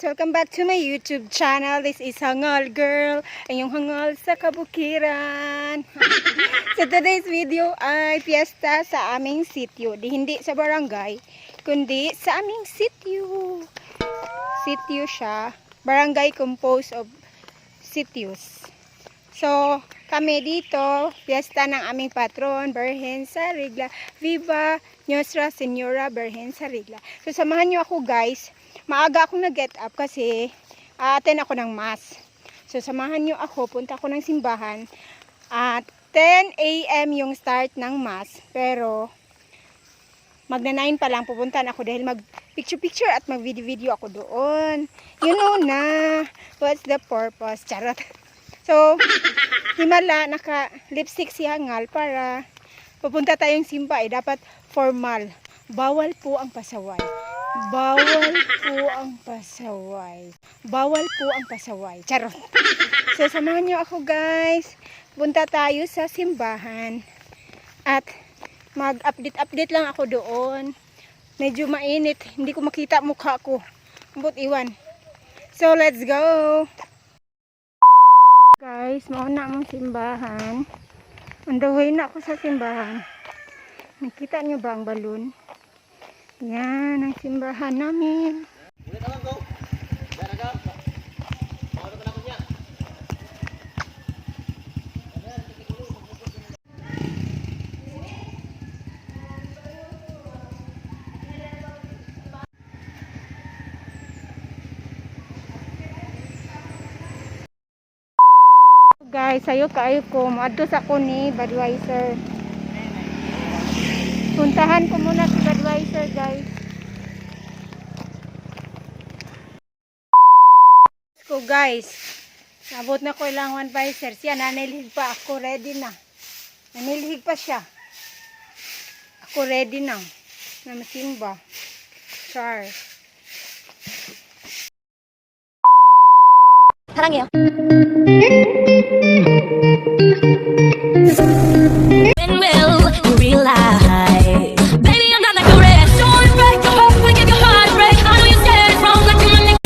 Welcome back to my YouTube channel. This is Hangal Girl, ang yung hangal sa kabukiran. So today's video ay fiesta sa aming sitio. Di hindi sa barangay, kundi sa aming sitio. Sitio siya. Barangay composed of sitios. So, kami dito, fiesta ng aming patron, Berhen Sarigla. Viva Nuestra Senora Berhen Sarigla. So, samahan niyo ako, guys. Maaga akong nag-get up kasi a-attend ako ng mass. So, samahan niyo ako. Punta ako ng simbahan. At 10 a.m. yung start ng mass. Pero, magna 9 pa lang pupuntahan ako dahil mag picture picture at mag video video ako doon. You know na what's the purpose. Charot. So, himala, naka lipstick si Hangal para pupunta tayong simba eh. Dapat formal. Bawal po ang pasaway. Bawal po ang pasaway. Bawal po ang pasaway. Charot. So, samahan niyo ako, guys. Punta tayo sa simbahan. At mag-update-update lang ako doon. Medyo mainit. Hindi ko makita mukha ko. But iwan. So, let's go. Guys, mauna mong simbahan. On the way na ako sa simbahan. Nakita niyo ba ang balon? Yan ang simbahan namin. Guys, sayo kaayo ko. Moadto sa ko ni Budweiser. Puntahan ko muna si Budweiser, guys. Ko guys. Nabot na ko ilang one Budweiser. Siya nanilhig pa ako, ready na. Nanilhig pa siya. Ako ready na. Na masimba. Char. 사랑해요. When will you realize? Baby, I'm not like the rest. Don't wanna break your heart, wanna give your heart a break. I know you're scared it's wrong, like you're my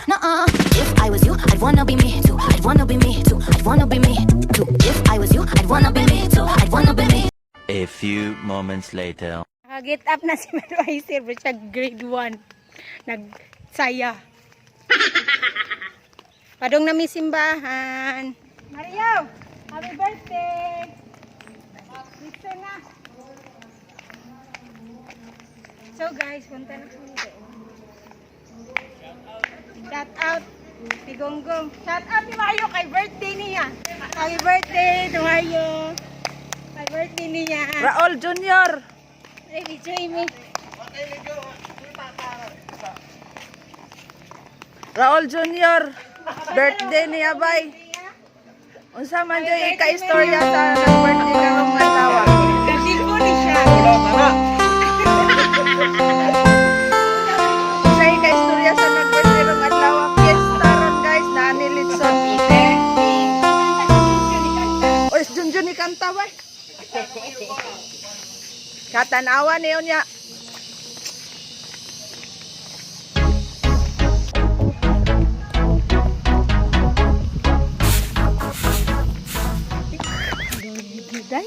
Nuh-uh. If I was you, I'd wanna be me too. I'd wanna be me too. I'd wanna be me too. If I was you, I'd wanna be me too. I'd wanna be me. A few moments later. Nakaget up na si Budweiser, pero siya grade 1. Nagsaya. Padong nami simbahan. Mario, happy birthday! Dito na. So guys, punta na kami doon. Shout out si Gonggong. Shout out ni Mario kay birthday niya. Happy birthday to Mario. Happy birthday niya. Raul Junior. Ready, Jamie. Raul Junior. Birthday niya bay. Unsa man joy ika-istorya sa nag-birthday karong adlaw? Gandito ni siya. Unsa ika-istorya sa nag-birthday karong adlaw? Fiesta ron guys, naa ni Litson. Oy, Junjun ni kanta bay. Katanawa niyo niya. Day.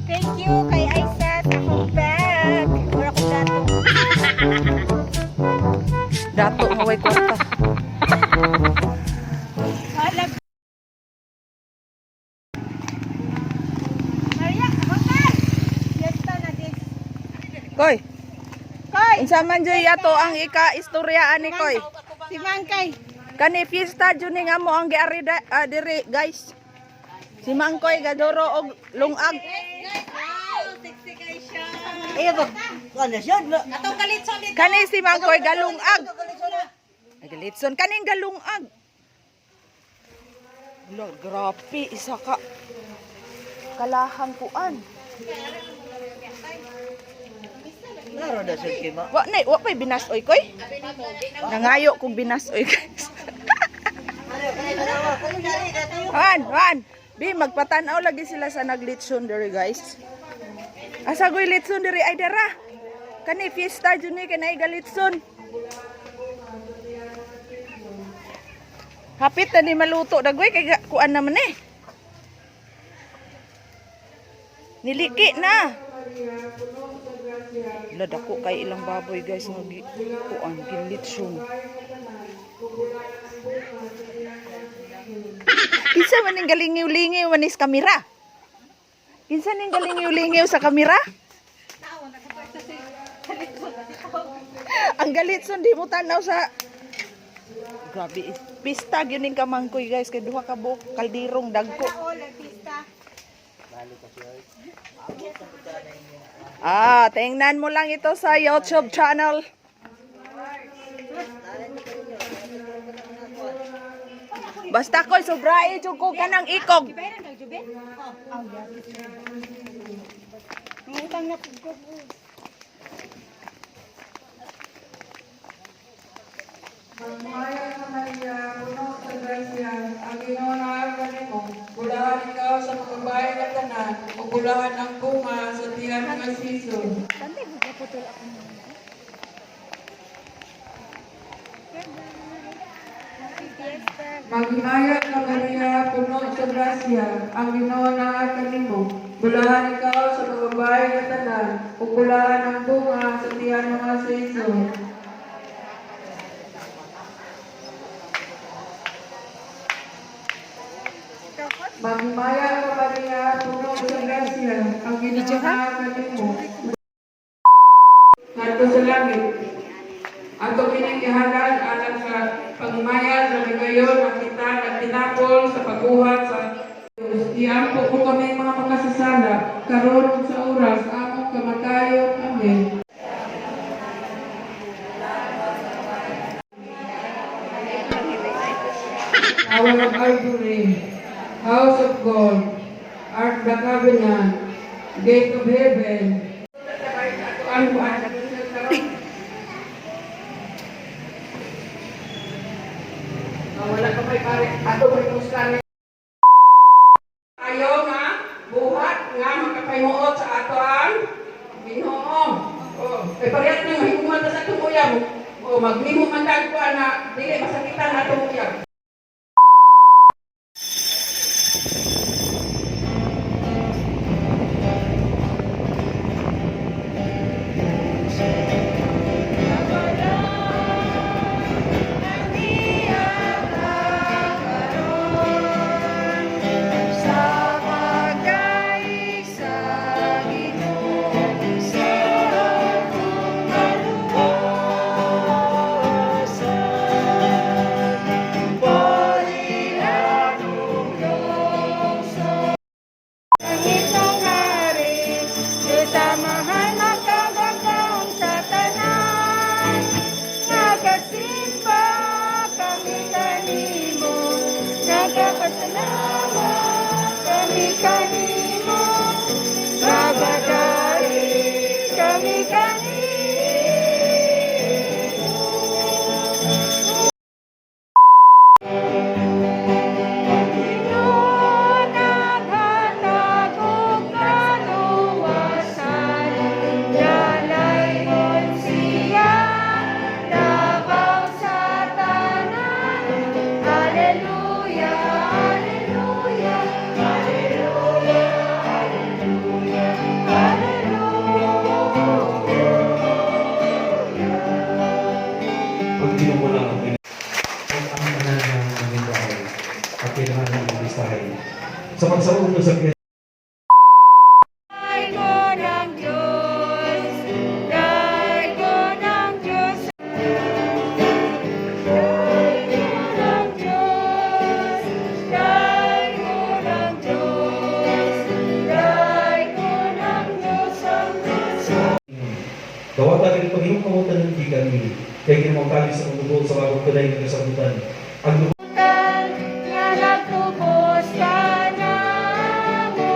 Thank you kay Aisa sa akong bag. Wala akong dato. Dato nga way kwarta. Alag. Maria, hotel! Fiesta na this. Koy, Koy! unsa man joy ato ang ika-istorya ani koy? Si Mangkay. Kani fiesta jud ni nga mo ang giari diri guys. Si Mangkoy gadoro og lungag. Kani si Mangkoy galungag. Ay, Galitson kaning galungag. Lo, grabe isa ka kalahang kuan. Wa nay, wa pay binas oy koy. Nangayo kong binas oy guys. Juan, Juan. Bi, magpatanaw lagi sila sa naglitson diri, guys. Asa goy litson diri ay dara. Kani fiesta jud ni kay naay galitson. Hapit na ni maluto dagway kay kuan naman eh. Niliki na. Hala, dako kay ilang baboy, guys, nga kuan gilitson. Kinsa man ning galingiw-lingiw man is kamera? Kinsa ning galingiw-lingiw sa kamera? Ang galitson di mo tanaw sa. Grabe, pista gyud ning kamangkoy, guys, kay duha ka buok kaldirong dagko. Ah, tingnan mo lang ito sa YouTube channel. Basta ko'y sobrae jud ko kanang ikog. Bayaran kag jube? Oh, yeah. Ngutang na pud ko. Magmaya ka Maria, puno sa grasya, ang Ginoo naa kanimo. Bulahan ikaw sa mga babae nga tanan, ug bulahan ang bunga sa tiyan nga si Jesus. Tantay mo putol ako mo. Maghimaya ka Maria, puno sa grasya, ang Ginoo naa kanimo. Bulahan ikaw sa mga babae nga tanan, ug bulahan ang bunga sa tiyan nga si Jesus. Maghimaya ka Maria, puno sa grasya, ang Ginoo naa kanimo. Ngadto sa langit. Ato kining gihalad alang sa pagmaya sa higayon ang kita nagtinapol sa pagbuhat sa Diyos. Iampo mo kami mga makasasala karon ug sa oras among kamatayon. Amen. Tower of Ivory, House of Gold, Ark the Covenant, Gate of Heaven. Wala ka may pare, ato may muskane. Ayo nga buhat nga makapahimuot sa ato ang Ginoo. Oh, kay parehas nang mahikuman ta sa atong uyab. Oh, maglimo man tag kuan na dili masakitan atong uyab. Sa pagkaisa Ginoo sa akong kaluwasan. Palihanong sa Langit ang hari, Diyos Amahan, magkagagawang sa tanan. Nagasimba kami kanimo, nagapasalamat kami kanimo, babagari kami kanimo. Ginoo naghatag og kaluwasan, Dalaygon siya, labaw sa tanan. Hallelujah, Hallelujah, Hallelujah, Hallelujah, Hallelujah. Pag mo lang ang ang tanan ng aming bahay at kailangan ng umpisahin. Sa pagsaulo sa Daygo ng Diyos, daygo ng Diyos, daygo ng Diyos, daygo ng Diyos, daygo ng Diyos ang Diyos. Dawata kini Panginoong kamutan ng gikan ni kay ginamang sa dugo sa bagong tulay ng kasabutan. Ang dugo Nga nagtubos kanamo,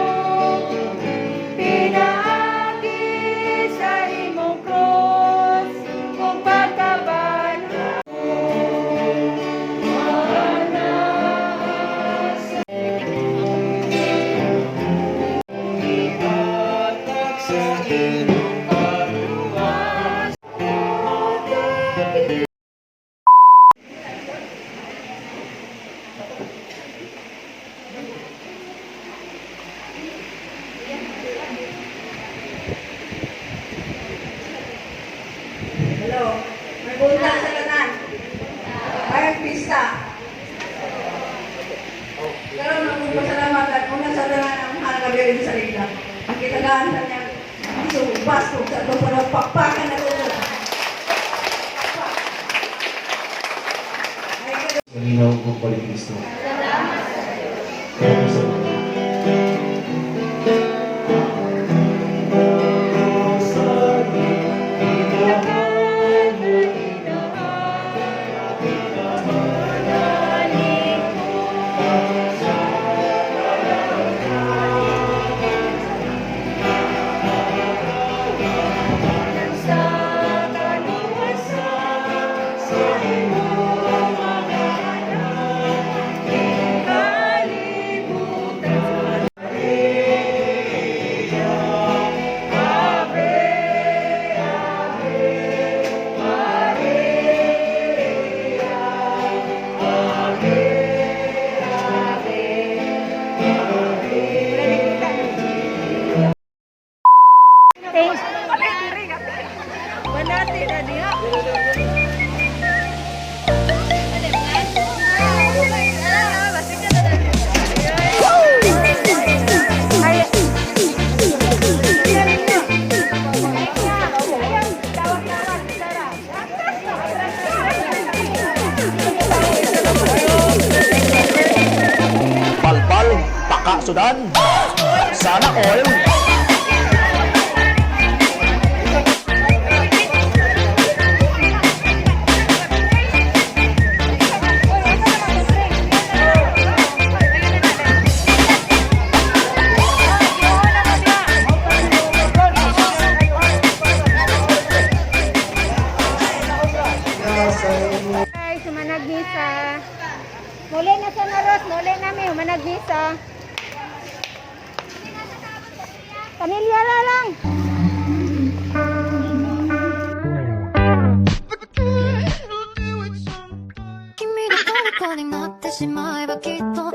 pinaagi sa imong krus, kung pagkabanhaw. Galing sa nila. Ang kitagaan sa niya, so baso sa ito para pakpakan na ito. Malinaw kung balik Kristo. Salamat sa Thank Banati na diha. Ay. Palpal, paka sudan. Sana oil. Ay, sumanag misa. Muli na sa naros, muli na mi, humanag misa. Pamilya ra lang. 君の虜になってしまえばきっと